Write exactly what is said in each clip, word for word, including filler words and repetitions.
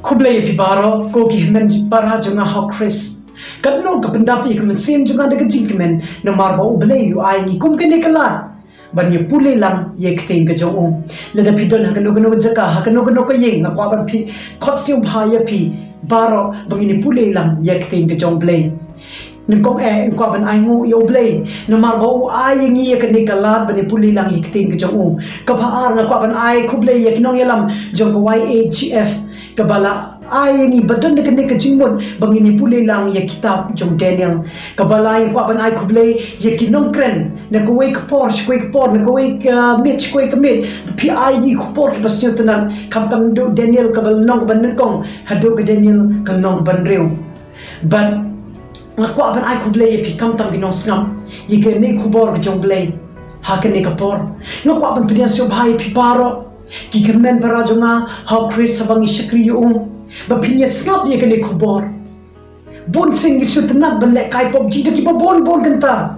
Khublei ïa phi baroh, ko ki hynmen para jong nga ha u Khrist. Katno ka pyndap ïa ka mynsiem jong nga da ka jingkmen, namar ba U Blei u ai ngi kum kane ka lad ban ïa pule lang ïa ka ktien ka jong U. Lada phi don ha kano kano ka jaka, ha kano kano ka ïing, nga kwah ban phi khot sngewbha ïa phi baroh ba ngin ïa pule lang ïa ka ktien ka jong U Blei. Nyngkong eh, nga kwah ban ai nguh ïa U Blei namar ba u ai ïa ngi ïa kane ka lad ban ïa pule lang ïa ka ktien ka jong U. Kaba ar, nga kwah ban ai khublei ïa ki nongïalam jong ka Y A G F kaba la ai ïa ngi ba don da kane ka jingmut ba ngin ïa pule lang ïa kitab jong Daniel. Kaba lai, nga kwah ban ai khublei ïa ki nongkren na kawei ka por sha kawei ka por, na kawei ka miet sha kawei ka miet. Phi ai ïa ngi ki khubor kiba sngewtynnat, khamtam naduh Daniel kaba lynnong kaba nyngkong haduh ka Daniel ka lynnong kaba hynriew. Bad nga kwah ban ai khublei ïa phi khamtam ki nongsngap ïa kane ka khubor ka jong U Blei ha kane ka por. Nga kwah ban pdiang sngewbha ïa phi baroh ki hynmen para jong nga ha u Khrist, haba ngi shakri ïa U ba phin ïa sngap ïa kane ka khubor. Bun sien ngi sngewtynnat ban lehkai pop ji da kiba bun bun kynta.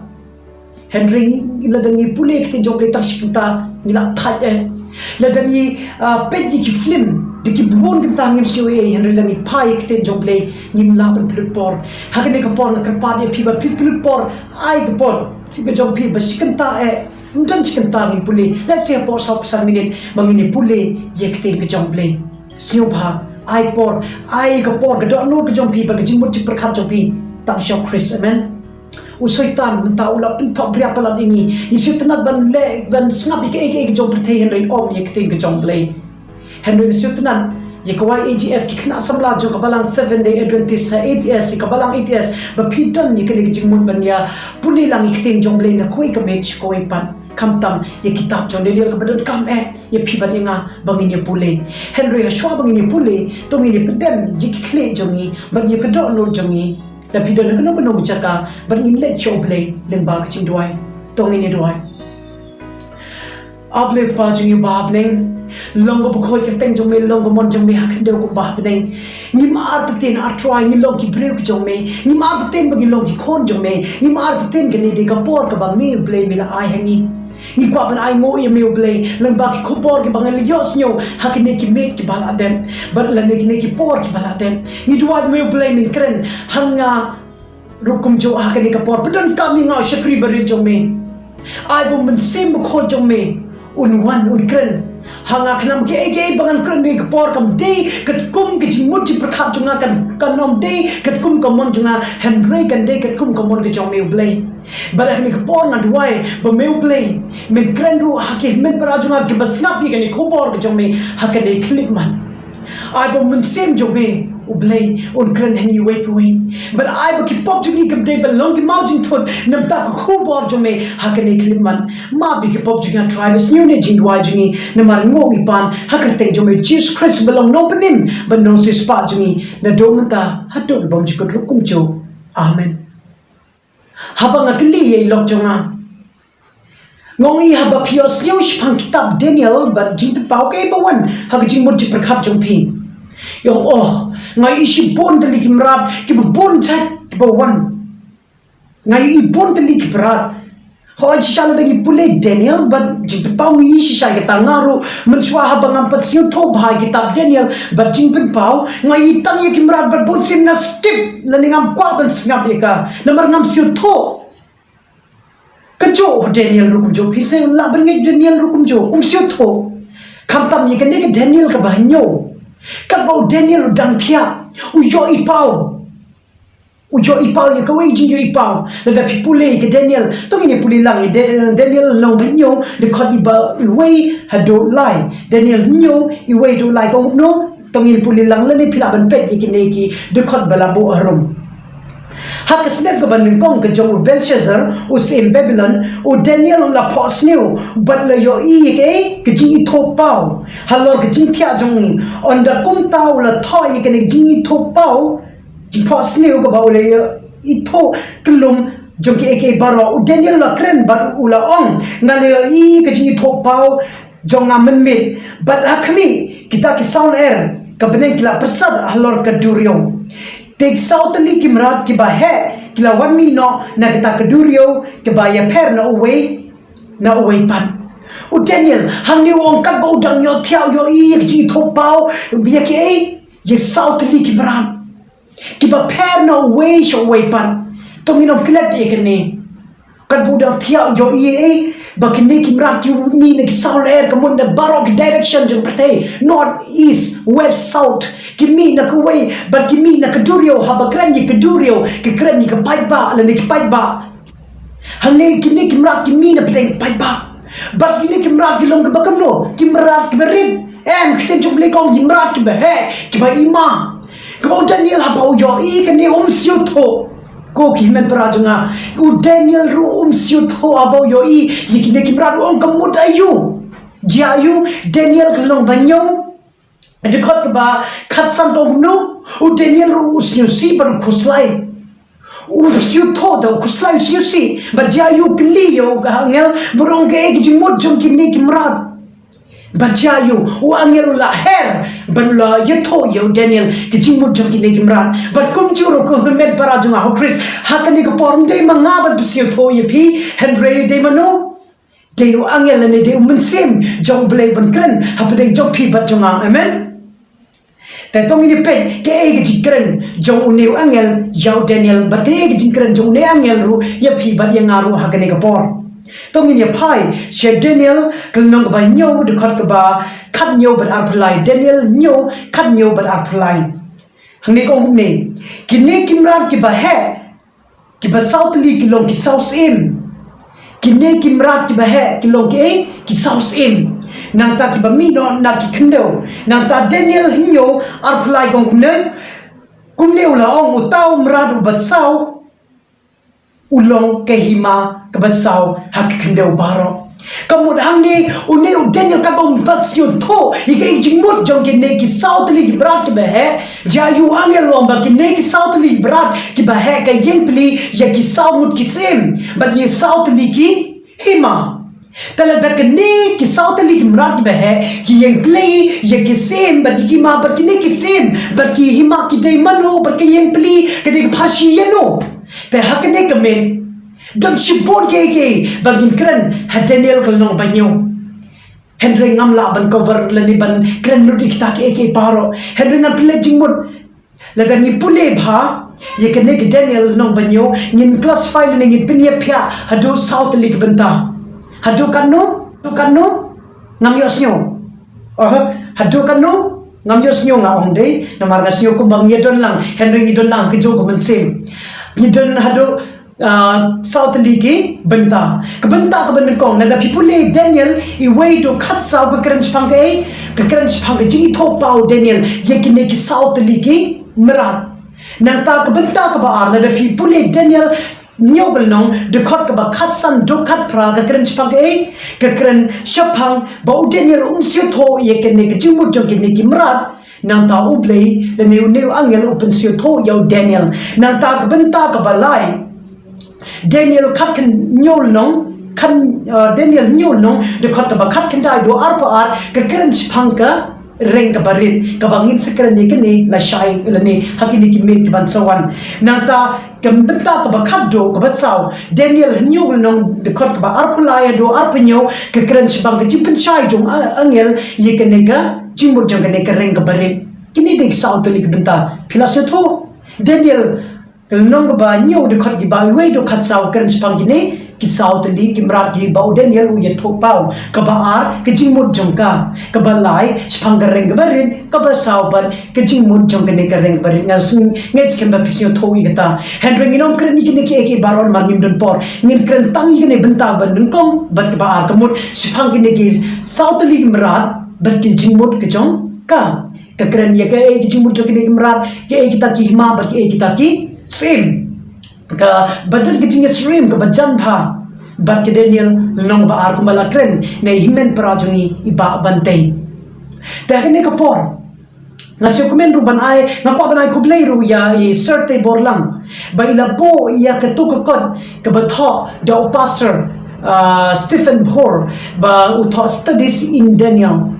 Hynrei ngi, lada ngi pule ïa ka ktien jong U Blei tang shi kynta ngi la thait eh. Lada ngi, ah, peit ïa ki film da kiba bun kynta ngim sngew ei ei, hynrei lada ngi phai ïa ka ktien jong U Blei ngim lah ban pynlut por. Ha kane ka por nga kyrpad ïa phi ba phi pynlut por, ai ka por ka jong phi ba shi kynta eh, ym don shi kynta ngin pule, lehse hapoh saw phew san minit ba ngin ïa pule ïa ka ktien ka jong U Blei. Sngewbha ai por, ai ka por, ka dohnud ka jong phi bad ka jingmut jingpyrkhat jong phi tang sha u Khrist. Amen. U Soitan mynta u la pynthok bria palat ïa ngi. Ngi sngewtynnat ban leh, ban sngap ïa kaei kaei ka jong pyrthei, hynrei ym ïa ka ktien ka jong U Blei. Hynrei ngi sngewtynnat ïa ka Y A G F, ki khynnah samla jong ka balang Seventh Day Adventist ha A T S, ïa ka balang A T S, ba phi don ïa kane ka jingmut ban ïa pule lang ïa ka ktien jong U Blei na kawei ka miet sha kawei pat, khamtam ïa kitab jong Daniel kaba donkam eh ïa phi bad ïa nga ba ngin ïa pule. Hynrei hashwa ba ngin ïa pule, to ngin ïa pyndonkam ïa ki khlieh jong ngi bad ïa ka dohnud jong ngi. Lada phi don ha kano kano ka jaka, bad ngin leit sha U Blei lyngba ka jingduwai. To ngin ïa duwai. A Blei Kpa jong ngi uba ha bneng, long kaba khuid ka kyrteng jong me, long ka mon jong me ha khyndew kumba ha bneng. Ngim artatien, A Trai, ngi long ki briew ki jong me. Ngim artatien ba ngi long ki khun jong me. Ngim artatien kane dei ka por kaba me U Blei me la ai ha ngi. Ngi kwah ban ai nguh ïa me U Blei lyngba ki khubor kiba ngi la ïohsngew ha kine ki miet kiba la dep bad lane kine ki por kiba la dep. Ngi duwai ba me U Blei men kren ha nga ruh kumjuh ha kane ka por. Pyndonkam ïa nga u shakri barit jong me. Ai ba u Mynsiem Bakhuid jong me un wan un kren ha nga, khnang ba kaei kaei ba ngan kren ha kane ka por kam dei katkum ka jingmut jingpyrkhat jong nga, kan, kan ym dei katkum ka mon jong nga, hynrei kan dei katkum ka mon ka jong me U Blei. Bad ha kane ka por nga duwai ba me U Blei men kren ruh ha ki hynmen para jong nga kiba sngap ïa kane ka khubor ka jong me ha kane ka khyllipmat. Ai ba u Mynsiem jong me U Blei un kren ha ngi uwei pa uwei. Bad ai ba ki pop jong ngi kim dei ban long ki maw jingthut na bynta ka khubor jong me ha kane ka khyllipmat. Map ïa ki pop jong ngi, A Trai, ba sniew ne jingduwai jong ngi, namar ngi pan ha ka kyrteng jong me Jisu Khrist ba long Nongpynim bad Nongsiewspah jong ngi, naduh mynta haduh ka bymjukut ruh kumjuh. Amen. Haba nga kylli ïa i lok jong nga, nga ong, i haba phi ïohsngew shaphang kitab Daniel bad Jingpynpaw, kaei ba wan ha ka jingmut jingpyrkhat jong phi? I ong, oh, nga ïohi shibun tylli ki mrad kiba bun jait kiba wan. Nga ïohi bun tylli ki mrad. Hooid, shisha lada ngi pule Daniel bad Jingpynpaw ngi ïohi shisha ïa kata. Nga ruh mynshuwa haba ngam pat sngewthuh bha ïa kitab Daniel bad Jingpynpaw, nga ïohi tang ïa ki mrad bad bun sien nga skip lane ngam kwah ban sngap ïa ka namar ngam sngewthuh. Kajuh u Daniel ruh kumjuh, phi sngewlah ban ngeit, Daniel ruh kumjuh, um sngewthuh. Khamtam ïa kane ka Daniel kaba hynñiew, katba u Daniel u dang thiah, u ïohi paw. U ïohi paw ïa kawei ka jingïohi paw. Lada phi pule ïa ka Daniel, to ngin ïa pule lang ïa Da-, Daniel lynnong ba hynñiew, dkhot iba, iwei haduh lai. Daniel hynñiew, iwei haduh lai, ka ong kumno? To ngin pule lang lane phi lah ban peit ïa kine ki dkhot ba la buh harum. Ha ka snem kaba nyngkong ka jong u Belshassar, u syiem Babilon, u Daniel u la phohsniew bad la ïohi ïa kaei? Ka jingithuhpaw halor ka jingthiah jong u. Ynda kumta u la thoh ïa kane ka jingithuhpaw, jingphohsniew kaba u la ïohi, ithuh kyllum jong kiei kiei baroh. U Daniel u la kren bad u la ong, nga la ïohi ka jingithuhpaw jong nga mynmiet, bad ha khmih, kita ki saw lyer ka bneng ki la pyrsad halor ka duriaw. Te ki saw tylli ki mrad kiba heh ki la wan mih noh na kata ka duriaw kaba ïapher na uwei na uwei pat. U Daniel hangne u ong katba u dang ïohthiah, u ïohi ïa ka jingithuhpaw, ïa kiei? Ïa saw tylli ki mrad kiba pher na uwei sha uwei pat. To ngin ym klet ïa kane. Katba u dang thiah u ïohi ba kine ki mrad ki mih na ki saw lyer, ka mut na baroh ki direction jong pyrthei, north, east, west, south. Ki mih na kawei bad ki mih na ka duriaw. Haba kren ïa ka duriaw, ki kren ïa ka paidbah lane ki paidbah. Hangne kine ki mrad ki mih na pdeng paidbah. Bad kine ki mrad ki long kiba kumno? Ki mrad kiba rit. Em, ka ktien jong U Blei ka ong ki mrad kiba heh, kiba hima. Kaba u Daniel haba u ïohi kane um sngewthuh. Ko ki hynmen para jong nga, u Daniel ruh um sngewthuh haba u ïohi ïa kine ki mrad, u ong ka mut aïu. Jia aïu? Daniel ka lynnong ba hynñiew, dkhot kaba khatsan ka ong kumno? U Daniel ruh u sngewsih bad u khuslai. U sngewthuh da u khuslai, u sngewsih. Bad jia aïu? U kylli ïa u angel bad u ong kaei ka jingmut jong kine ki mrad. Bad jia aïu? U angel u la her bad u la ïathuh ïa u Daniel ka jingmut jong kine ki mrad. Bad kumjuh ruh ko hynmen para jong nga ha U Khrist, ha kane ka por ym dei ma nga ban pynsngewthuh ïa phi, hynrei dei mano? Dei u angel lane dei u mynsiem jong U Blei ban kren hapdeng jong phi bad jong nga. Amen. Te to ngin ïa peit kaei ka jingkren jong une u angel ïa u Daniel bad kaei ka jingkren jong une u angel ruh ïa phi bad ïa nga ruh ha kane ka por. To ngin ïa phai sha Daniel ka lynnong kaba hynñiew, dkhot kaba khathynñiew bad arphew lai. Daniel hynñiew, khathynñiew bad arphew lai. Hangne ka ong kumne: Kine ki mrad kiba heh kiba saw tylli ki long ki saw syiem. Kine ki mrad kiba heh ki long kiei? Ki saw syiem. Nangta kiba mih noh na ki khyndew. Nangta Daniel hynñiew, arphew lai ka ong kumne: Kumne u la ong, uta u mrad uba saw u long ka hima kaba saw ha ki khyndew baroh. Ka mut hangne une u Daniel katba um pat sngewthuh ïa ka jingmut jong kine ki saw tylli ki mrad kiba heh, jia aïu? U angel u ong ba kine ki saw tylli ki mrad kiba heh ka ïeng pli ïa ki saw ngut ki syiem bad ïa saw tylli ki hima. Te lada kine ki saw tylli ki mrad kiba heh ki ïeng pli ïa ki syiem bad ïa ki hima, bad kine ki syiem bad ki hima ki dei mano, bad ka ïeng pli ka dei ka pharshi ïano? Te ha kane ka miet don shibun kiei kiei ba ngin kren ha Daniel ka lynnong ba hynñiew. Hynrei ngam lah ban cover lane ban kren lut ïa kita kiei kiei baroh. Hynrei ngan pynleit jingmut. Lada ngi pule bha ïa kane ka Daniel lynnong ba hynñiew, ngin classify lane ngin pynïaphiah haduh saw tylli ki bynta. Haduh katno? Haduh katno? Ngam ïohsngew. Aha, haduh katno? Ngam ïohsngew, nga ong dei namar nga sngew kumba ngi ïadon lang, hynrei ngi don lang ha ka jong ka mynsiem. Ngi don haduh, ah, saw tylli ki bynta. Ka bynta kaba nyngkong, lada phi pule Daniel iwei haduh khatsaw, ka kren shaphang kaei? Ka kren shaphang ka jingithuhpaw u Daniel ïa kine ki saw tylli ki mrad. Nangta ka bynta kaba ar, lada phi pule Daniel hynñiew ka lynnong, dkhot kaba khatsan haduh khatphra, ka kren shaphang kaei? Ka kren shaphang ba u Daniel um sngewthuh ïa kane ka jingmut jong kine ki mrad. Nangta U Blei lane une u angel u pynsngewthuh ïa u Daniel. Nangta ka bynta kaba lai, Daniel khathynñiew lynnong, khat, ah, Daniel hynñiew lynnong, dkhot kaba khatkhyndai haduh arphew ar, ka kren shaphang ka reng kaba rit, kaba ngin sa kren ïa kane lashai lane ha kine ki miet kiban sa wan. Nangta ka bynta kaba khatduh, kaba saw, Daniel hynñiew lynnong, dkhot kaba arphew lai haduh arphew hynñiew, ka kren shaphang ka jingpynshai jong a-, angel ïa kane ka jingmut jong kane ka reng kaba rit. Kine dei ki saw tylli ki bynta. Phi la sngewthuh? Daniel ka lynnong kaba hynñiew, dkhot kiba iwei haduh khatsaw, kren shaphang kine ki saw tylli ki mrad kiba u Daniel u ïathuhpaw. Kaba ar, ka jingmut jong ka. Kaba lai, shaphang ka reng kaba rit. Kaba saw pat, ka jingmut jong kane ka reng kaba rit. Nga sngewthuh, nga ngeit skhem ba phi sngewthuh ïa kata. Hynrei ngin ym kren ïa kine kiei kiei baroh namar ngim don por. Ngin kren tang ïa kane bynta ba nyngkong bad kaba ar, ka mut shaphang kine ki saw tylli ki mrad bad ki jingmut ka jong ka. Ka kren ïa kaei ka jingmut jong kine ki mrad, kaei kita ki hima bad kaei kita ki syiem. Kaba don ka jingïasyriem kaba jan bha bad ka Daniel lynnong ba ar, kumba la kren na i hynmen para jong ngi i Bah Bantei. Te ha kane ka por nga sngewkmen ruh ban ai, nga kwah ban ai khublei ruh ïa i Sir Teibor Lang ba i la buh ïa kato ka kot kaba thoh da u Pastor, ah, Stephen Bhor, ba u thoh Studies in Daniel.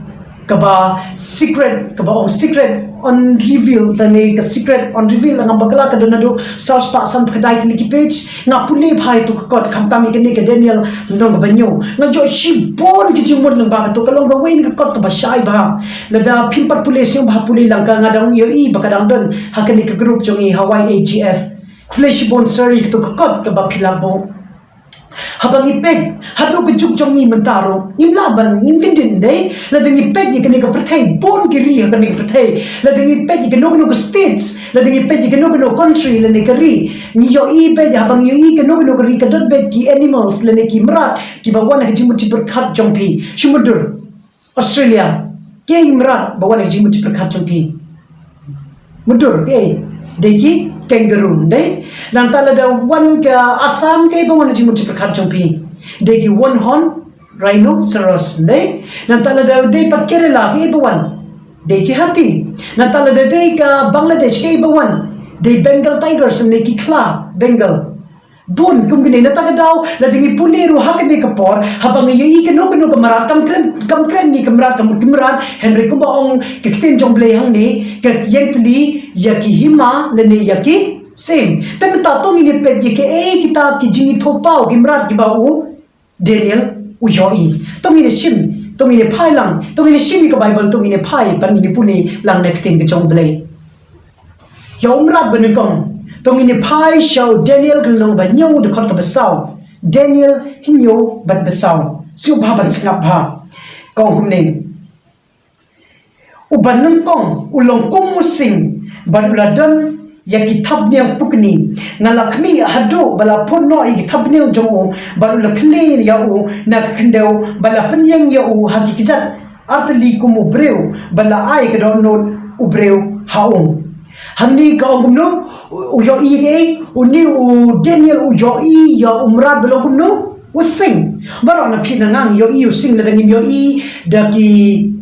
kaba secret, kaba ong secret unrevealed, lane ka secret unrevealed, nga bakla ka don haduh saw spah san phew khyndai tylli ki page. Nga pule bha ïa tu ka kot, khamtam ïa kane ka Daniel lynnong kaba hynñiew. Nga ïoh shibun ki jingmut lyngba katu, ka long kawei na ka kot kaba shai bha. Lada phim pat pule, sngewbha pule lang, ka nga dang ïohi ba ka dang don ha kane ka group jong ngi ha Y A G F. Khublei shibun sir ïa katu ka kot kaba phi la buh. Haba ngi peit haduh ka juk jong ngi mynta ruh, ngim lah ban, ngim kyndit, dei. Lada ngi peit ïa kane ka pyrthei, bun ki ri ha kane ka pyrthei, lada ngi peit ïa kano kano ka states, lada ngi peit ïa kano kano country lane ka ri, ngi ïohi beit, haba ngi ïohi kano kano ka ri ka don beit ki animals lane ki mrad kiba wan ha ka jingmut jingpyrkhat jong phi. Shu mutdur, Australia, kiei ki mrad ba wan ha ka jingmut jingpyrkhat jong phi? Mutdur, kiei? Dei ki kangaroo, dei. Nangta lada wan ka Assam, kiei ba wan ha ka jingmut jingpyrkhat jong phi? Dei ki one horn rhinoceros, dei. Nangta lada dei pat Kerala, kiei ba wan? Dei ki hati. Nangta lada dei ka Bangladesh, kiei ba wan? Dei Bengal tigers, dei ki khla Bengal. Bun kum kine. Nangta ka daw lada ngi pule ruh ha kane ka por, haba ngi ïohi kano kano ka mrad, kam kren, kam kren ngi ka mrad, kam, ka mrad, hynrei kumba ong ka ktien jong Blei hangne, ka ïeng pli ïa ki hima lane ïa ki syiem. Te mynta to ngin ïa peit ïa kiei kita ki jingithuhpaw ki mrad kiba u Daniel u ïohi. To ngin ïa shim, to ngin ïa phai lang, to ngin ïa shim ïa ka Baibl, to ngin ïa phai bad ngin ïa pule lang na ka ktien ka jong Blei. Ïa u mrad ba nyngkong, to ngin ïa phai sha u Daniel ka lynnong ba hynñiew, dkhot kaba saw. Daniel hynñiew bad ba saw. Sngewbha ban sngap bha. Ka ong kumne: Uba nyngkong u long kum u sing bad u la don ïa ki thapniang pukni. Nga la khmih haduh ba la phut noh ïa ki thapniang jong u, bad u la khlieh ïa u na ka khyndew, bad la pynïeng ïa u ha ki kjat artylli kum u briew, bad la ai ka dohnud u briew ha u. Hangne ka ong kumno, u ïohi ïa kaei? Une u Daniel u ïohi ïa u mrad ba long kumno? U sing. Baroh na phi na nga ngi ïohi u sing, lada ngim ïohi da ki,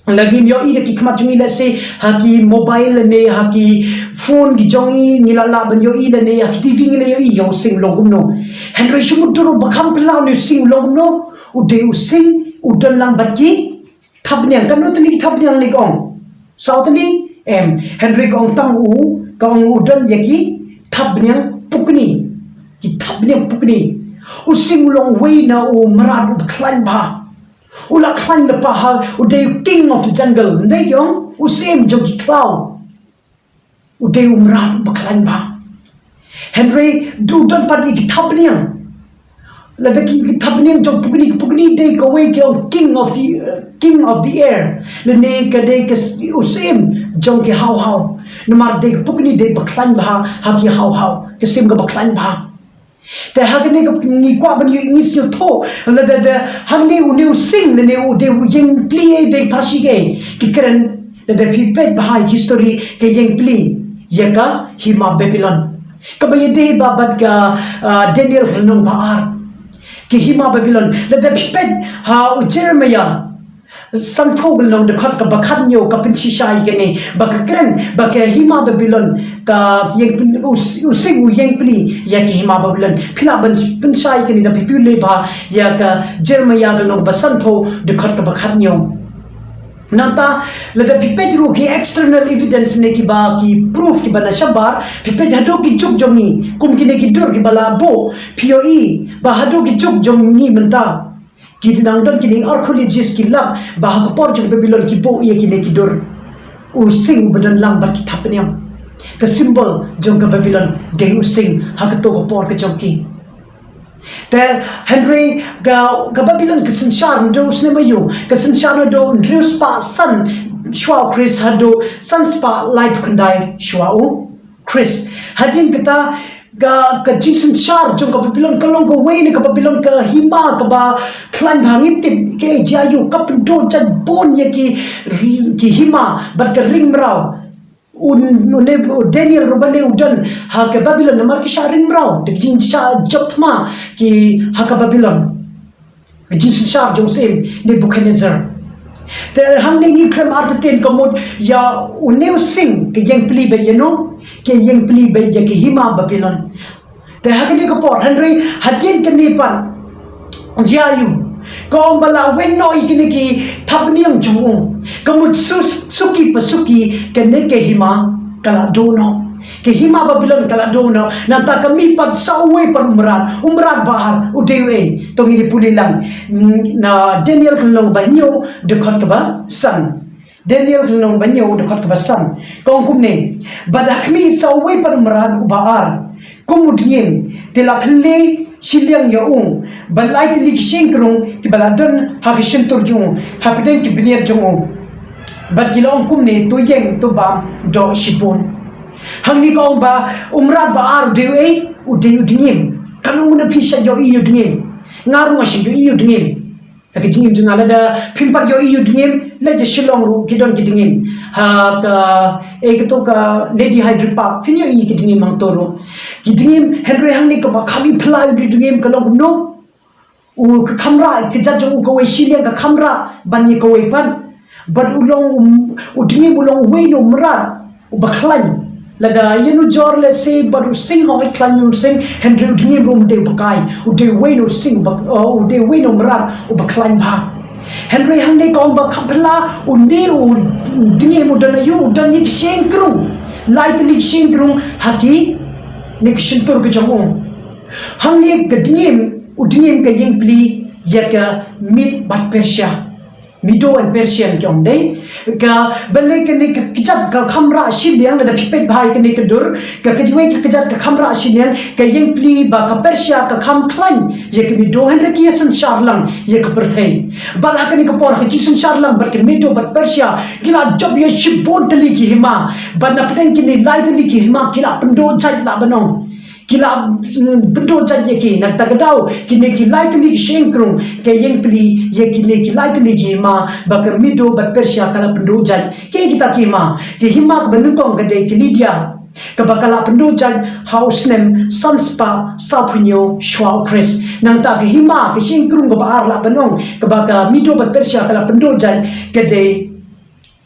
lada ngim ïohi da ki khmat jong ngi, let's say, ha ki mobile lane ha ki phone ki jong ngi, ngi la lah ban ïohi, lane ha ki T V ngi la ïohi ïa u sing u long kumno. Hynrei shu mutdur ba kham phylla une u sing u long kumno, u dei u sing u don lang bad ki thapniang. Katno tylli ki thapniang ne ka ong? Saw tylli? Em. Hynrei ka ong tang u, ka ong u don ïa ki thapniang pukni. Ki thapniang pukni. U sing u long uwei na u mrad uba khlaiñ bha. U la khlaiñ lypa ha, u dei u king of the jungle. Ym dei, ki ong, u syiem jong ki khlaw. U dei u mrad uba khlaiñ bha. Hynrei u don pat ïa ki thapniang. Lada ki, ki thapniang jong pukni, pukni dei kawei, ki ong king of the, uh, king of the air. Lane ka dei ka s-, u syiem jong ki haw haw. Namar dei pukni dei ba khlaiñ bha ha ki haw haw. Ka syiem kaba khlaiñ bha. Te ha kane ka ngi kwah ban ïohi, ngi sngewthuh lada, da, hangne une u sing, lane u dei u ïeng pli, eh, dei pharshi kaei? Ki kren, lada phi peit bha ïa ki history, ka ïeng pli ïa ka hima Babilon. Kaba ïadei bha bad ka, ah, Daniel ka lynnong ba ar. Ka hima Babilon. Lada phi peit ha u Jeremiah sanphew ka lynnong, dkhot kaba khathynñiew, ka pynshisha ïa kane, ba ka kren ba ka hima Babilon ka ïeng pli, u s-, u sing u ïeng pli ïa ka hima Babilon. Phi lah ban pynshai ïa kane da phi pule bha ïa ka Jeremiah ka lynnong ba sanphew, dkhot kaba khathynñiew. Nangta lada phi peit ruh ki external evidence ne kiba ki proof kiba na shabar, phi peit haduh ki juk jong ngi, kum kine ki dur kiba la buh, phi ïohi ba haduh ki juk jong ngi mynta ki dang don kine archaeologist ki lap ba ha ka por jong ka Babilon ki buh ïa kine ki dur. U sing ba don lang bad ki thapniang. Ka symbol jong ka Babilon dei u sing ha kato ka por ka jong ki. Te hynrei ka, ka Babilon ka synshar naduh u snem aïu? Ka synshar naduh hynriew spah san shwa u Khrist haduh san spah laiphew khyndai shwa u Khrist. Hadien kata ka, ka jingsynshar jong ka Babilon ka long kawei na ka Babilon ka hima kaba khlaiñ bha. Ngi tip kaei jia aïu, ka pynduh jait bun ïa ki, ki hima bad ka ring mraw. U, u ne, u Daniel ruh balei u don ha ka Babilon, namar ki shah ring mraw da ka jingshah jop thma ki ha ka Babilon. Ka jingsynshar jong u syiem Nebuchadnezzar. Te hangne ngi khlem artatien ka mut ïa une u sing ka ïeng pli beit ïano, ka ïeng pli beit ïa ka hima Babilon. Te ha kane ka por, hynrei hadien kane pat jia aïu? Ka ong ba la weng noh ïa kine ki thapniang jong u. Ka mut su-, suki pa suki, kane ka hima ka la duh noh. Ka hima Babilon ka la duh noh. Nangta ka mih pat sa uwei pat u mrad, u mrad ba ar, u dei uei? To ngin ïa pule lang. Mm, na Daniel ka lynnong ba hynñiew, dkhot kaba san. Daniel ka lynnong ba hynñiew, dkhot kaba san. Ka ong kumne: Bad ha khmih, sa uwei pat u mrad uba ar, kum u dngiem, te la khyllei shiliang ïa u, bad lai tylli ki shyieng krung kiba la don ha ki shyntur jong u, hapdeng ki bniat jong u, bad ki la ong kumne: To ïeng, to bam, doh shibun. Hangne ka ong ba u mrad ba ar u dei uei? U dei u dngiem. Katno ngut na phi shait ïohi ïa u dngiem? Nga ruh nga shait ïohi ïa u dngiem. Ha ka jingim jong nga, lada phim pat ïohi ïa u dngiem, leit sha Shillong ruh ki don ki dngiem. Ha ka, eh, kato ka Lady Hydra Park, phin ïohi ïa ki dngiem hangto ruh. Ki dngiem, hynrei hangne kaba kham ïa phylla ïa u dngiem ka long kumno? U ka kham rah, ka jait jong u kawei shiliang ka kham rah ban ïa kawei pat. Bad u long, um, u dngiem u long uwei na u mrad uba khlaiñ. Lada ïa nujor lehse bad u sing, hooid khlaiñ u sing, hynrei u dngiem ruh um dei uba kai. U dei uwei na u sing uba, uh, u dei uwei na u mrad uba khlaiñ bha. Hynrei hangne ka ong ba kham phylla une u dngiem u don aïu, u don ïa ki shyieng krung. Lai tylli ki shyieng krung ha kine ki shyntur ka jong u. Hangne ka dngiem, u dngiem ka ïeng pli ïa ka Mid bad Persia. Medo and Persian ki ong dei. Ka, balei kane ka kjat ka kham rah shiliang, lada phi peit bha ïa kane ka dur, ka, ka jingwei ka kjat ka kham rah shiliang, ka ïeng pli ba ka Persia ka kham khlaiñ ïa ka Medo, hynrei ki ïa synshar lang ïa ka pyrthei. Bad ha kane ka por ka jingsynshar lang bad ka Medo bad Persia, ki la jop ïa shibun tylli ki hima. Bad na pdeng kine lai tylli ki hima ki la pynduh jait lah ban ong. Ki la, mm, pynduh jait ïa ki, na kata ka daw kine ki lai tylli ki shyieng krung ki ïeng pli ïa kine ki lai tylli ki hima, ba ka Medo bad Persia ka la pynduh jait. Kiei kita ki hima? Ki hima kaba nyngkong ka dei ka Lydia, kaba ka la pynduh jait ha u snem san spah sawphew hynñiew shwa u Khrist. Nangta ka hima, ka shyieng krung kaba ar lah ban ong, kaba ka Medo bad Persia ka la pynduh jait, ka dei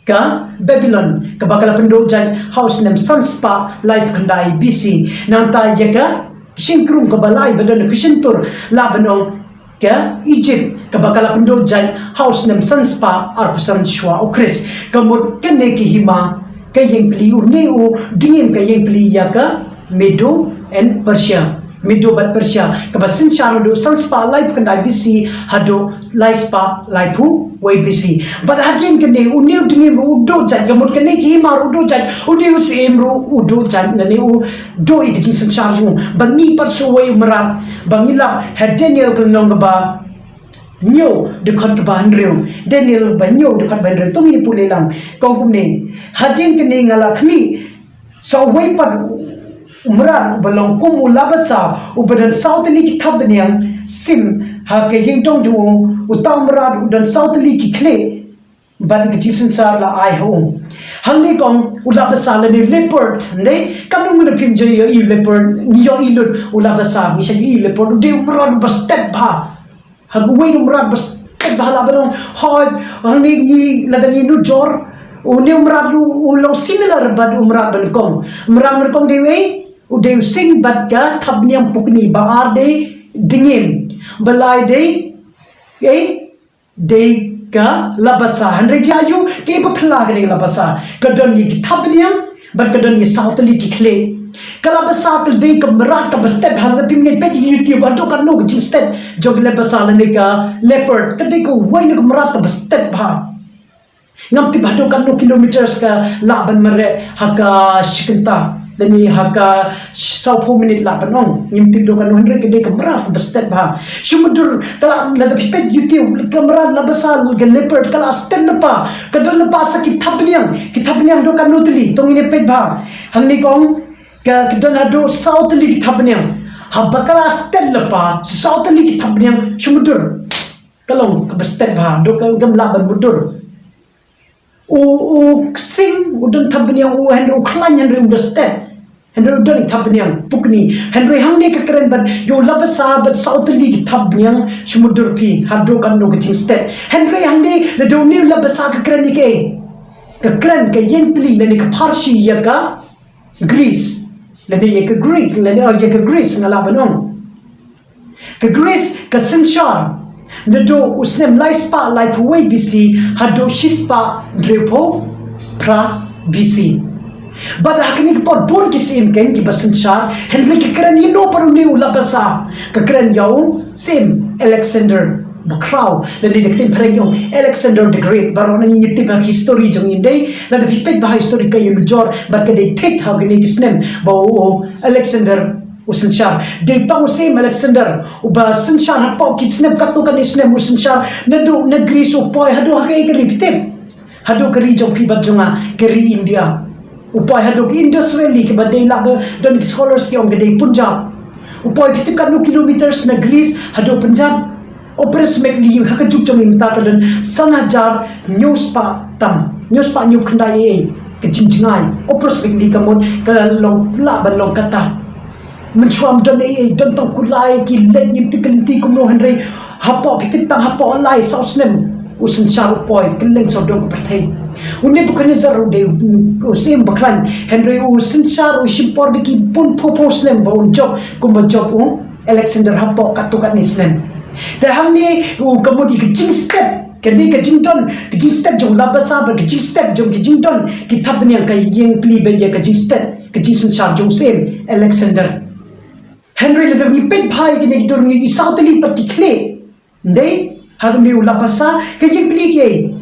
ka Babilon, kaba ka la pynduh jait ha u snem san spah laiphew khyndai B C. Nangta ïa ka shyieng krung kaba lai ba don ha ki shyntur, lah ban ong ka Egypt, kaba ka la pynduh jait ha u snem san spah arphew san shwa u Khrist. Ka mut kane ki hima ka ïeng pli, une u dngiem ka ïeng pli ïa ka Medo and Persia. Medo bad Persia, kaba synshar naduh san spah laiphew khyndai B C haduh lai spah laiphew wei B C. Bad hadien kane, une u dngiem ruh u duh jait, ka mut kane ki hima ruh u duh jait, une u syiem ruh u duh jait, lane u duh ïa ka jingsynshar jong u. Bad ngi pat sa uwei u mrad, ba ngi lap ha Daniel ka lynnong kaba hynñiew dkhot kaba hynriew. Daniel ba hynñiew dkhot ba hynriew, to ngin ïa pule lang. Ka ong kumne: Hadien kane nga la khmih, sa uwei pat u mrad uba long kum u labasa, uba don saw tylli ki thapniang sim ha ka ïingdong jong u, uta u mrad u don saw tylli ki khlieh, bad ka jingsynshar la ai ha u. Hangne ka ong u labasa lane leopard, ne? Katno ngut na phim ju ïohi ïa u leopard? Ngi ïohi lut u labasa, ngi shait ïohi ïa u leopard, u dei u mrad uba stet bha. Ha uwei u mrad ba stet bha, lah ban ong, hooid, hangne ngi, lada ngi nujor, une u mrad ruh u long similar bad u mrad ba nyngkong. Mrad ba nyngkong dei uei? U dei u sing bad ka thapniang pukni, ba ar dei dngiem, ba lai dei, eh, dei ka labasa. Hynrei jia aïu, kaei ba phylla kane ka labasa? Ka don ïa ki thapniang, bad ka don ïa saw tylli ki khlieh. Ka labasa ka dei ka mrad kaba stet bha, lada phim ngeit peit ha YouTube, haduh katno ka jingstet jong ka labasa lane ka leopard, ka dei kawei na ka mrad kaba stet bha. Ngam tip haduh katno kilometers ka lah ban mareh ha ka shi kynta, lane ha ka sawphew minit lah ban ong. Ngim tip haduh katno, hynrei ka dei ka mrad kaba stet bha. Shu mutdur, ka la, lada phi peit YouTube, ka mrad labasa, ka leopard, ka la stet lypa, ka don lypa sa ki thapniang, ki thapniang haduh katno tylli, to ngin ïa peit bha. Hangne ka ong, ka, ka don haduh saw tylli ki thapniang. Haba ka la stet lypa, saw tylli ki thapniang, shu mutdur. Ka long kaba stet bha, haduh ka, kam lah ban mutdur. U, u sing, u don thapniang, u hynrei u khlaiñ, hynrei um da stet. Hynrei u don i thapniang pukni. Hynrei hangne ka kren bad ïa u labasa bad saw tylli ki thapniang, shu mutdur phi, haduh katno ka jingstet. Hynrei hangne, lada une u labasa ka kren ïa kaei? Ka kren, ka ïeng pli lane ka pharshi ïa ka Greece. Lane ïa ka Greek, lane, oh, ïa ka Greece nga lah ban ong. Ka Greece ka synshar Naduh u snem lai spah laiphew wei B C haduh shi spah hynriewphew phra B C. Bad ha kine ki por bun ki syiem keiñ kiba synshar, hynrei ki kren ïa uno pat une u Labasa, ka kren ïa u Syiem Alexander Bakhraw, lane da ka ktien phareng ong Alexander the Great. Baroh ngi tip ha history jong ngi, dei lada phi peit ba ha history ka ïanujor bad ka dei thik ha kine ki snem ba u Alexander u synshar. Dei tang u Syiem Alexander uba synshar hapoh ki snem katto katne snem u synshar, naduh na Greece u poi haduh ha kaei ka ri phi tip? Haduh ka ri jong phi bad jong nga, ka ri India. U poi haduh ka Indus Valley, kaba dei lah ba don ki scholars ki ong ka dei Punjab. U poi phi tip katno kilometers na Greece haduh Punjab? Approximately ha ka juk jong ngi mynta ka don san hajar hynñiew spah tam, hynñiew spah hynñiew khyndai ei ei ka jingjngai. Approximately ka mut ka long, lah ban long kata. Mynshuwa ym don ei ei, don tang kulai, ki leit, ngim tip ka lynti kumno, hynrei hapoh, phi tip, tang hapoh lai saw snem u synshar u poi kylleng sawdong ka pyrthei. U Nebuchadnezzar u dei u syiem bakhlaiñ, hynrei u synshar, u shim por da ki bun phew phew snem ba un jop kumba jop u Alexander hapoh katto katne snem. Te hangne u, ka mut ïa ka jingstep, ka dei ka jingdon, ka jingstep jong u Labasa bad ka jingstep jong ka jingdon ki thapniang ka ïeng pli bad ïa ka jingstep, ka jingsynshar jong u Syiem Alexander. Hynrei lada ngi peit bha ïa kine ki dur, ngi, ki saw tylli pat ki khlieh. Dei, ha une u Labasa ka ïeng pli kiei?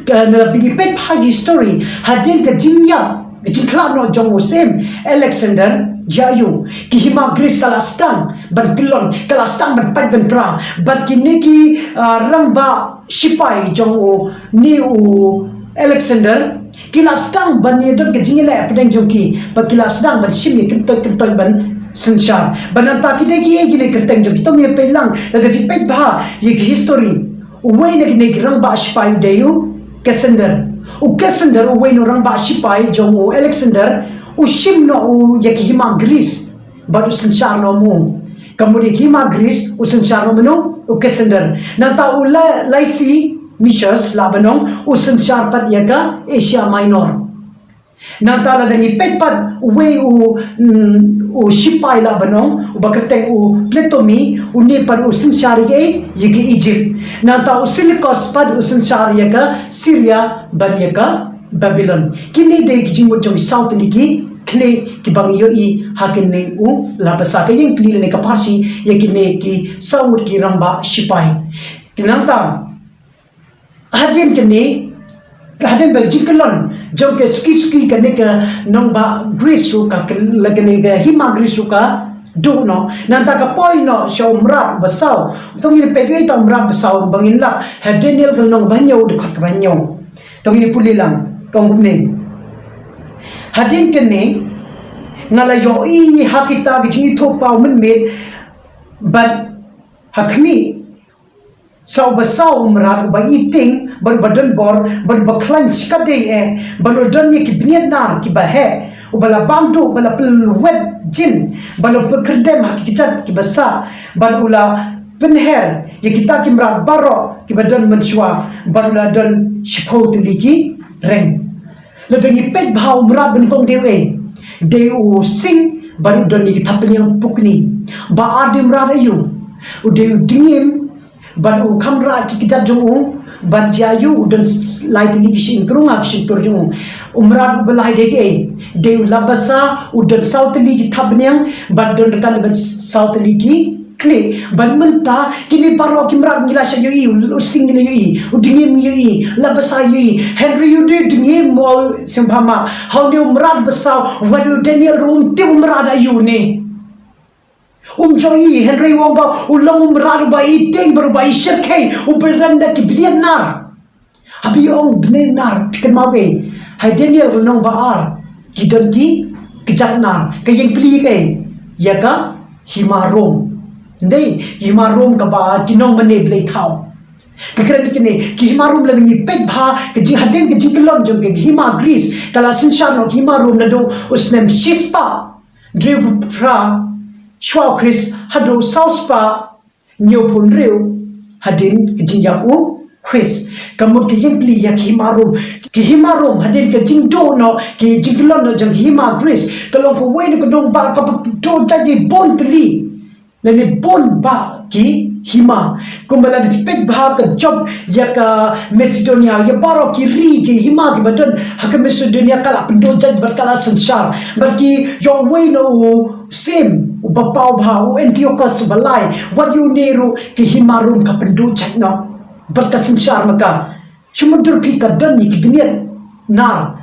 Ka, lada ngi peit bha ïa ki history, hadien ka jingïap, ka jingkhlad noh jong u Syiem Alexander, jia ïa u, ki hima Greece ka la sdang ban kyllon, ka la sdang ban pait ban pra. Bad kine ki, ah, rangbah shipai jong une u Alexander, ki la sdang ban ïadon ka jingïaleh hapdeng jong ki, bad ki la sdang ban shim ïa kyntoit kyntoit ban synshar. Bad nangta ki dei kiei kine kyrteng jong ki? To ngin peit lang, lada phi peit bha ïa ki history. Uwei na kine ki rangbah shipai u dei u Cassander. U Cassander, uwei na u rangbah shipai jong u Alexander, u shim noh u ïa ki hima Greece bad u synshar noh mo. Ka mut ïa ki hima Greece u synshar noh mo u Cassander. Nangta u Ly-, Lysimachus lah ban ong u synshar pat ïa ka Asia Minor. Nangta lada ngi peit pat uwei u, mm, u shipai lah ban ong uba kyrteng u Ptolemy, une pat u synshar ïa ka, ïa ka Egypt. Nangta u Seleucus pat u synshar ïa ka Syria bad ïa ka Babylon. Kine dei ki jingmut jong ki saw tylli ki khlieh kiba ngi ïohi ha kane u Labasa, ka ïeng pli lane ka pharshi ïa kine ki saw ngut ki rangbah shipai. Nangta hadien kane, hadien ba ka jingkyllon jong ka suki suki kane ka nongbah Greece ruh ka, la kane ka hima Greece ruh ka duh noh. Nangta ka poi noh sha u mrad ba saw. To ngin peit ïa uta u mrad ba saw ba ngin lap ha Daniel ka lynnong ba hynñiew, dkhot kaba hynñiew. To ngin pule lang, ka ong kumne: Hadien kane nga la ïohi ha kita ki jingithuhpaw mynmiet bad ha khmih, sa uba saw u mrad uba itieng bad uba donbor bad uba khlaiñ shikatdei eh, bad u don ïa ki bniat nar kiba heh, uba la bam duh bad la pynlwet jin, bad u la pynkyrdem ha ki kjat kiba sah, bad u la pynher ïa kita ki mrad baroh kiba don mynshuwa, bad u la don shiphew tylli ki reng. Lada ngi peit bha, u mrad ba nyngkong dei uei? Dei u sing bad u don ïa ki thapniang pukni. Ba ar dei u mrad aïu? U dei u dngiem bad u kham rah ki kjat jong u, bad jia aïu? U don lai tylli ki shynkrung ha ki shyntur jong u. U mrad uba lai dei kaei? Dei u Labasa, u don saw tylli ki thapniang bad don ryngkat bad saw tylli ki khlieh. Bad mynta kine baroh ki mrad ngi la shah ïohi, u sing ngi la ïohi, u dngiem ngi ïohi, Labasa ïohi. Hynrei u dei u dngiem, mo, sngewbha map. Ha une u mrad ba saw, wat u Daniel ruh um tip u mrad aïu ne. Um ju ïohi, hynrei u ong ba u long u mrad uba itieng bad uba ishyrkhei, uba don da ki bniat nar. Haba ong bniat nar, phi kynmaw kaei? Ha Daniel ka lynnong ba ar, ki don ki kjat nar. Ka ïeng pli kaei? Ïa ka hima Rom. Dei, hima Rom kaba ki nongmane blei thaw. Ka kren ïa kine ki hima Rom. Lada ngi peit bha, ka jing, hadien ka jingkyllon jong ka hima Greece, ka la synshar noh ka hima Rom naduh u snem shispah hynriew phra shuwa u Khrist haduh saw spah hynñiew phew hynriew hadien ka jingïap u Khrist. Ka mut ka ïeng pli ïa ka hima Rom. Ka hima Rom, hadien ka jingduh noh, ka jingkyllon noh jong ka hima Greece, ka long kawei na ka nongbah kaba duh jait bun tylli. Lane bun bah ki hima. Kumba lada phi peit bha ka jop ïa ka Macedonia, ïa baroh ki ri ki hima kiba don ha ka Macedonia ka la pynduh jait bad ka la synshar. Bad ki ïoh wei na u Sim uba paw bha, u Antiochus uba lai, wat ïoh ne ruh ki hima ruh ka pynduh jait noh bad ka synshar ma ka. Shu mutdur phi ka don ïa ki bniat nar.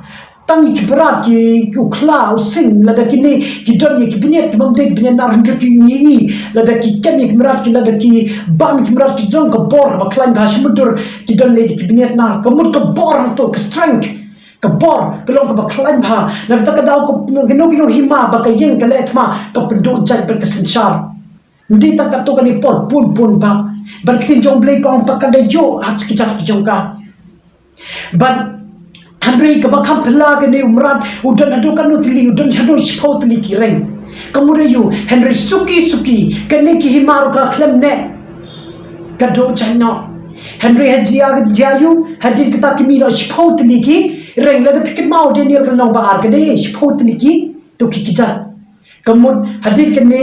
Tang ïa ki mrad ki u khla u sing, lada kine ki don ïa ki bniat ki bym dei ki bniat nar, hynrei ki ngi i lada ki kem ïa ki mrad ki, lada ki bam ïa ki mrad ki don ka bor ba khlaiñ bha. Shu mutdur ki don lei ki bniat nar. Ka mut ka bor hangto, ka strength, ka bor ka long kaba khlaiñ bha. Na kata ka daw ka kino kino hima ba ka ïeng ka leh thma ka pynduh jait bad ka synshar. Ym dei tang katto katne por, bun bun ba. Bad ka ktien jong Blei ka ong ba ka da ïoh ha ki kjat ki jong ka. Bad hynrei kaba kham phylla kane u mrad u don haduh katno tylli, u don haduh shiphew tylli ki reng. Ka mut aïu? Hynrei suki suki kane ki hima ruh ka khlem neh, ka duh jait noh. Hynrei ha jia jia aïu? Hadien kata ki mih noh shiphew tylli ki reng. Lada phi kynmaw Daniel ka lynnong ba ar, ka dei shiphew tylli ki to ki kjat. Ka mut hadien kane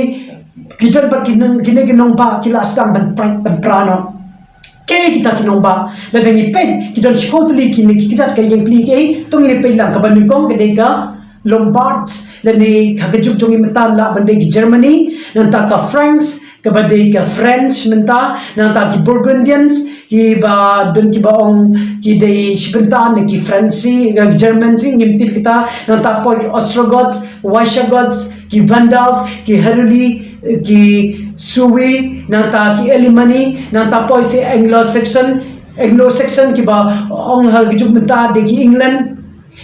ki don pat ki nong, kine ki nongbah ki la sdang ban pra, ban pra noh. Kaei kita ki nongbah? Lada ngi peit ki don shiphew tylli kine ki kjat, ka ïeng pli kaei? To ngin ïa peit lang. Kaba nyngkong ka dei ka Lombards, lane ha ka juk jong ngi mynta lah ban dei ki Germany, nangta ka Franks, kaba dei ka French mynta, nangta ki Burgundians, kiba don kiba ong ki dei shi bynta na ki Fransi, eh, German si, ngim tip kita, nangta poi ki Ostrogoths, Visigoths, ki Vandals, ki Heruli, eh, ki Suevi, nangta ki Alemanni, nangta poi shi Anglo-Saxon, Anglo-Saxon kiba ong ha ka juk mynta dei ki England.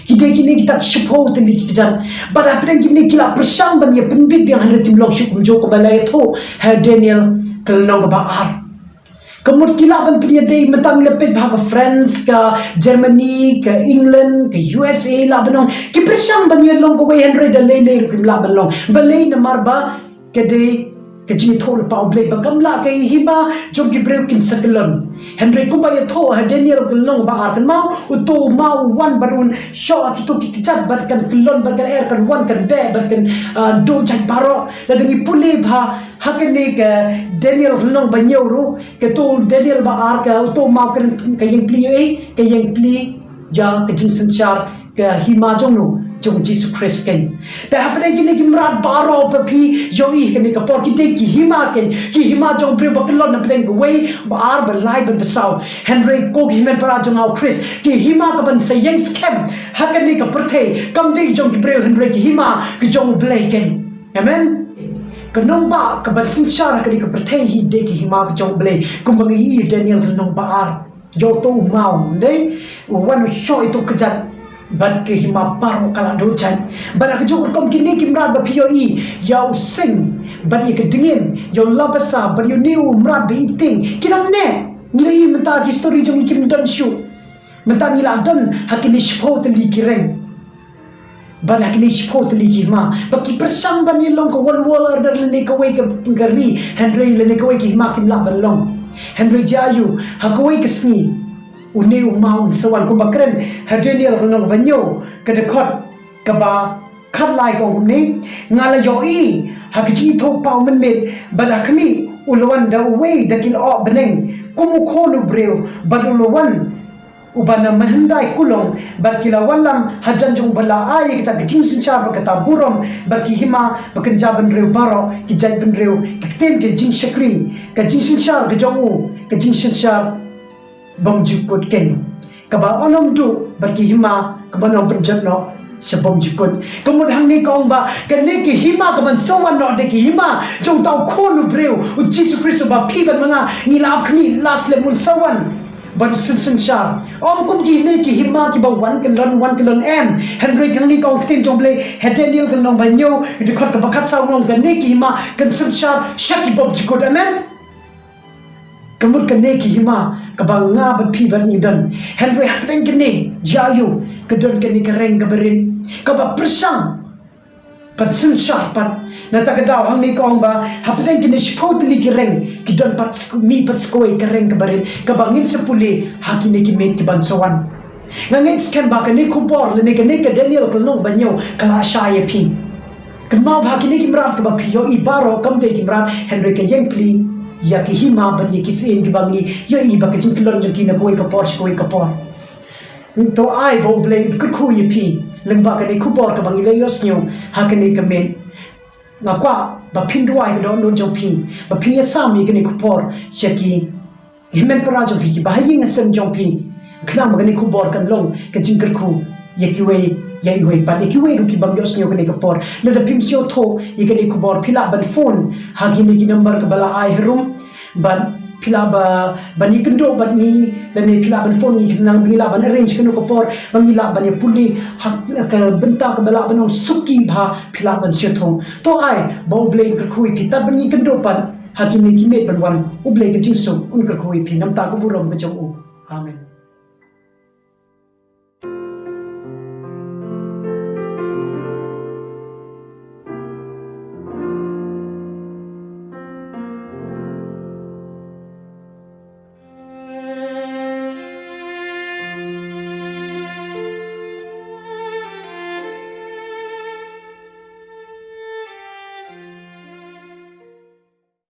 Ki dei kine kita ki shiphew tylli ki kjat. Bad hapdeng kine ki la pyrshang ban ïa pynbit biang, hynrei kim long shuh kumjuh, kaba la ïathuh ha Daniel ka lynnong kaba ar. Ka mut ki lah ban pynïadei, mynta ngi la peit bha ka France, ka Germany, ka England, ka U S A, lah ban ong ki pyrshang ban ïa long kawei, hynrei da lei lei ruh kim lah ban long. Balei? Namar ba ka dei ka jingïathuhlypa U Blei ba kam lah ka hima jong ki briew kin sa kyllon. Hynrei kumba ïathuh ha Daniel ka lynnong ba ar, kynmaw, uto u maw u wan bad un shoh ha kito ki kjat bad kan kyllon bad kan er, kan wan kan beh bad kan, ah, duh jait baroh. Lada ngi pule bha ha kane ka Daniel ka lynnong ba hynñiew ruh, kato u Daniel ba ar, ka uto u maw kan, ka ïeng pli ïa, ka ïeng pli ïa ka jingsynshar ka hima jong no, jong Jisu Khrist keiñ. Te hapdeng kine ki mrad baroh ba phi ïohi kane ka por, ki dei ki hima keiñ, ki hima jong briew ba kyllon hapdeng kawei, ba ar, ba lai, ba saw. Hynrei ko ki hynmen para jong nga ha U Khrist, ki hima kaban sa ïeng skhem ha kane ka pyrthei kam dei jong ki briew, hynrei ki hima ki jong U Blei keiñ. Amen. Ka nongbah kaban synshar ha kane ka pyrthei hi dei ki hima ki jong U Blei, kumba ngi ïohi Daniel ka lynnong ba ar. Ïa uto u maw, dei, u wan u shoh ïa uto u kjat bad ka hima baroh ka la duh jait. Bad ha kajuh ka rukom kine ki mrad ba phi ïohi, ïa u sing bad ïa ka dngiem, ïa u labasa bad ïa une u mrad ba iting, ki nang neh. Ngi la ïohi mynta ki story jong ngi kim don shuh. Mynta ngi la don ha kine shiphew tylli ki reng. Bad ha kine shiphew tylli ki hima, ba ki pyrshang ban ïa long ka one world order lane kawei ka, ka ri, hynrei lane kawei ki hima kim lah ban long. Hynrei jia aïu, ha kawei ka sngi une u maw un sa wan, kumba kren ha Daniel ka lynnong ba hynñiew, ka dkhot kaba khatlai, ka ong kumne: Nga la ïohi ha ka jingithuhpaw mynmiet, bad ha khmih u la wan da uwei da ki lyoh bneng kum u khun u briew, bad u la wan uba na mynhyndai kulong, bad ki la wallam hajan jong uba la ai ïa kata ka jingsynshar bad kata burom, bad ki hima ba kynja bynriew baroh, ki jaitbynriew, ki ktien, ki jingshakri, ka jingsynshar ka jong u, ka jingsynshar bymjukut keiñ, kaba un ym duh, bad ki hima kaba un ym pynjot noh sha bymjukut. Ka mut hangne ka ong ba kane ki hima kaban sa wan noh dei ki hima jong uta u khun u briew, u Jisu Khrist, uba phi bad ma nga ngi la ap khmih, la slem un sa wan ban synsynshar. Ym kum kine ki hima kiba wan kyllon, wan kyllon, em. Hynrei hangne ka ong ka ktien jong U Blei ha Daniel ka lynnong ba hynñiew, dkhot kaba khatsaw, ka ong kane ki hima kan synshar sha ki bymjukut. Amen. Ka mut kane ki hima kaba nga bad phi bad ngi don. Hynrei hapdeng kine, jia aïu, ka don kane ka reng kaba rit, kaba pyrshang ban synshar pat. Nangta ka daw hangne ka ong ba hapdeng kine shiphew tylli ki reng ki don pat, mih pat sa kawei ka reng kaba rit, kaba ngin sa pule ha kine ki miet kiban sa wan. Nga ngeit skhem ba kane ka khubor lane kane ka Daniel ka lynnong ba hynñiew ka la shai ïa phi. Kynmaw ba kine ki mrad kiba phi ïohi baroh kam dei ki mrad, hynrei ka ïeng pli ïa ki hima bad ïa ki syiem kiba ngi ïohi ba ka jingkyllon jong ki na kawei ka por sha kawei ka por. To ai ba U Blei un kyrkhu ïa phi lyngba kane ka khubor kaba ngi la ïohsngew ha kane ka miet. Nga kwah ba phin duwai ka dohnud jong phi, ba phin ïasam ïa kane ka khubor sha ki hynmen para jong phi, kiba ha ïing ha sem jong phi, khnang ba kane ka khubor kan long ka jingkyrkhu ïa kiwei ïa iwei, bad ïa kiwei ruh ki bym ïohsngew kane ka khubor. Lada phim sngewthuh ïa kane ka khubor, phi lah ban phone ha kine ki number kaba la ai harum, bad phi lah ba, ban ïakynduh bad ngi, lane phi lah ban phone ngi khnang ba ngi lah ban arrange kano ka por ba ngi lah ban ïapule ha ka bynta kaba lah ban long suki bha, phi lah ban sngewthuh. To ai ba U Blei un kyrkhu ïa phi, tad ban ïakynduh pat ha kine ki miet ban wan. U Blei ka jingsuk un kyrkhu ïa phi. Namar ka burom ka jong U. Amen.